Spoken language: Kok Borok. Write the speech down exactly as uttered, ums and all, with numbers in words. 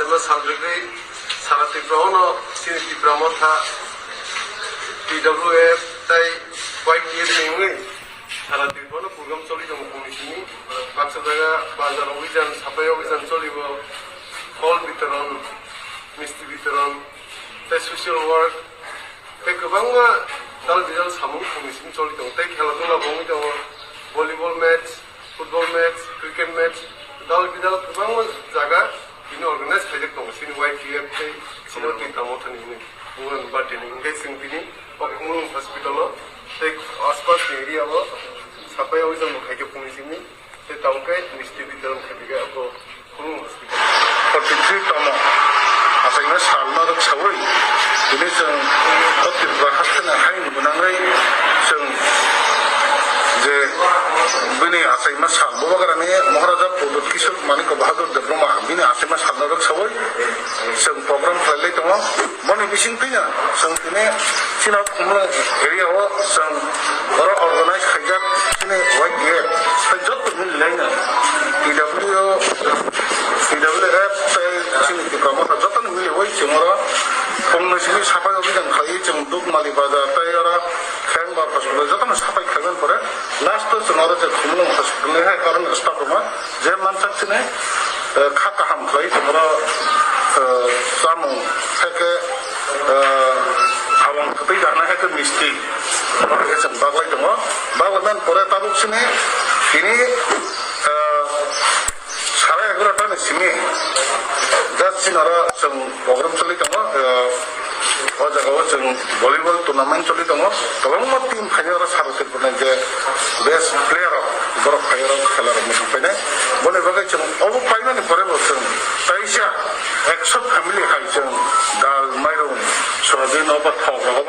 Ano salbegwi sara Tripura ono chini Tipra Motha, T W F tei Y T F ni wngwi sara Tripura ono program choli tongo phungni simi. Baksa jaga bazar obijan, sapai obijan cholibo, phol bitoron, misti bitoron tei social work tei kwbangma dal bidal samung phungni simi choli tongo tei khela dula bo wngwi tongo, volleyball match, football match, cricket match, dal bidal kwbangma jaga bini organize khaijak tongo, chini Y T F tei chini Tipra Mothani hwnwi bugan birthday ni hwnkhe chwng bini o Khumulwng hospital o tei aspas ni area o sapai obijan bo khaijak phungni simi tei tabuk khe misti bitoron khaijak abo Khumulwng hospital. Forty three tomo achaima salno rwksawi tini chwng o Tripura hasteni haini gwnangwi chwng je bini achaima sal Bubagrani Maharaja Pradyut Kishore Manikya Bahadur Debbarma bini achaima salno rwksawi chwng program khlailai tongo. Boni bisingtwino chwng tini chini Khumulwng area o chwng oro organize khaijak chini Y T F tei joto mililaino T W, T W F tei chini Tipra Motha jotono miliwi chwng oro phungni simi sapai obijan khlaiwi chwng Dukmali bazar tei oro Khengbar hospital jotono sapai khlaiman pore last o chwng oro je Khumulwng hospital ni hai oro staff rokno je mansak chini, eh, kha kaham khlai tongmoro, eh, chamung hai khe, eh, habang kwtwi darnai hai khe misti oro khe chwng baglai tongo. Baglaiman pore tabuk chini tini, eh, sare egarota ni simi just chini oro chwng program choli tongo, eh, o jaga o chwng volleyball tournament choli tongo, kwbangma team phaio oro sara Tripura ni je best player rok borok phaio oro khela rok muchung painai. Boni bagwi chwng obo paimani pore bo chwng kaisa ekso family hai chwng